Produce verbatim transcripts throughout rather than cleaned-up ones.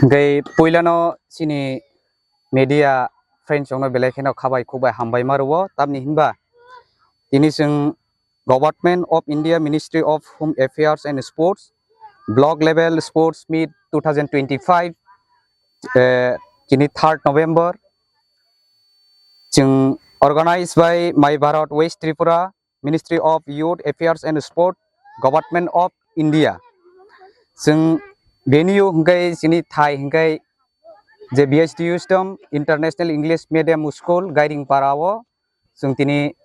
Hingke puilano chini media friends rokno belai kheno khabai khukbai hambai ma rwo, tamni hinba tini chwng Government of India Ministry of Home Affairs and Sports Block Level Sports Meet two thousand twenty-five, eh, chini third November chwng organized by My Bharat West Tripura, Ministry of Youth Affairs and Sport, Government of India. Chwng venue hingke chini thai hingke je B S D U System International English Medium School Gairing Para o chwng tini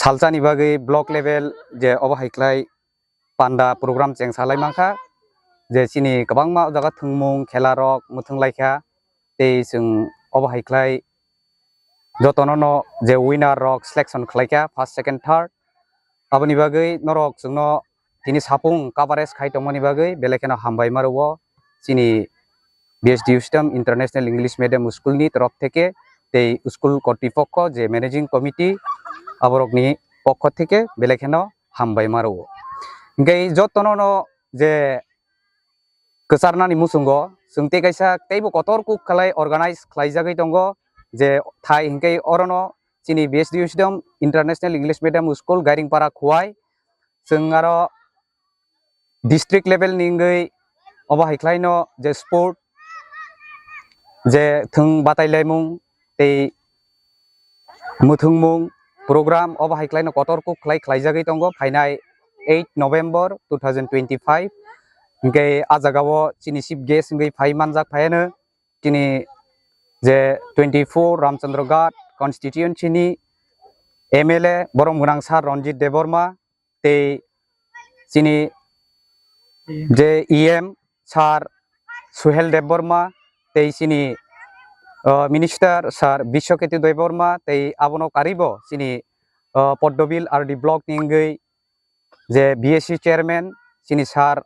salsani bagwi block level je obo hai khlai panda program chengsalai mankha, je chini kwbangma o jaga thwngmung khela rok mwthwng laikha, tei chwng obo hai khlai jotono no je winner rok selection khlaikha first, second, third. Aboni bagwi norok chwngno tini sapung coverage khai tongmani bagwi belai kheno hambai ma rwo chini B S D U System International English Medium School ni torof theke tei school kortipokho je managing committee aborokni pokho theke belai kheno hambai ma rwo. Hingke jotono no je kwcharnani muchungo chwng tei kaisa teibo kotor kuk khlai organize khlaijagwi tongo, je thai hingke orono chini B S D U System International English Medium School Gairingpara Khowai. Chwng aro district level ni wngwi obo hai khlaino je sport, je thwng batailaimung tei mwthwngmung program obo hai khlaino kotor kuk khlai khlaijagwi tongo phainai eight November two thousand twenty-five. Hingke ah jagao chini chief guest wngwi phai manjak phaiano chini je twenty-four Ramchandra Ghat constituency ni M L A borom gwnang sir Ranjit Debbarma, tei chini je E M sir Suhel Debbarma, tei chini, uh, minister sir Biswaketu Debbarma, tei abono karibo chini, uh, Poddobil R D block ni wngwi je B S C chairman chini sir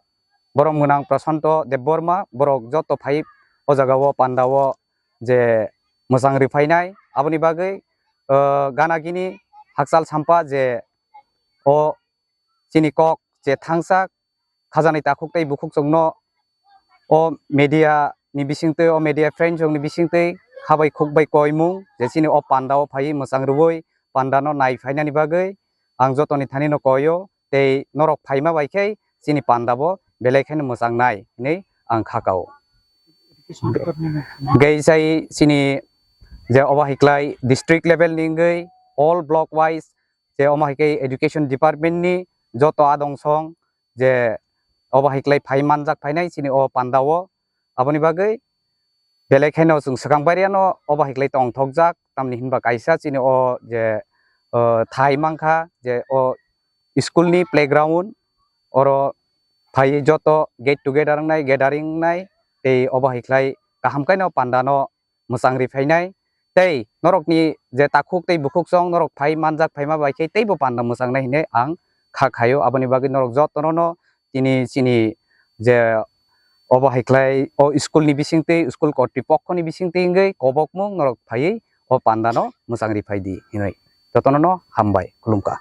borom gwnang Prashanto Debbarma, borok joto phai o jagao pandao je mwchang riphainai. Aboni bagwi, uh, gana gini hakchal sampa je o chini kok je thangsa khajani takhuk tei bukhuk chwngno o media ni bisingtwi, o media friends rokni bisingtwi khabai khukbai koimung je chini o pandao phaiwi mwchang rwui pandano nai phainani bagwi ang jotoni thanino koio tei norok phaima bai khe chini pandabo belai kheno mwchangnai hinwi ang kha kao. Gai sai chini je obo hai khlai district level ni wngwi all block wise je omo hai khe education department ni joto adong song je obo hai khlai phai manjak phainai chini o pandao. Aboni bagwi belai kheno chwng swkang bairiano obo hai khlai tongthokjak, tamni hinba kaisa chini o je, o, thai mankha je o school ni playground, oro phai joto get together wngnai, gathering wngnai, tei obo hai khlai kaham khaino pandano mwchang riphainai. Tei norokni je takhuk tei bukhuk chwng norok phai manjak phaima bai khe teibo panda mwchangnai hinwi ang kha khaio. Aboni bagwi norok jotono no tini chini je obo hai khlai o school ni bisingtwi, school kortipokho ni bisingtwi wngwi kobokmung norok phaiwi o pandano mwchang riphai di hinwi jotono no hambai, khulumkha.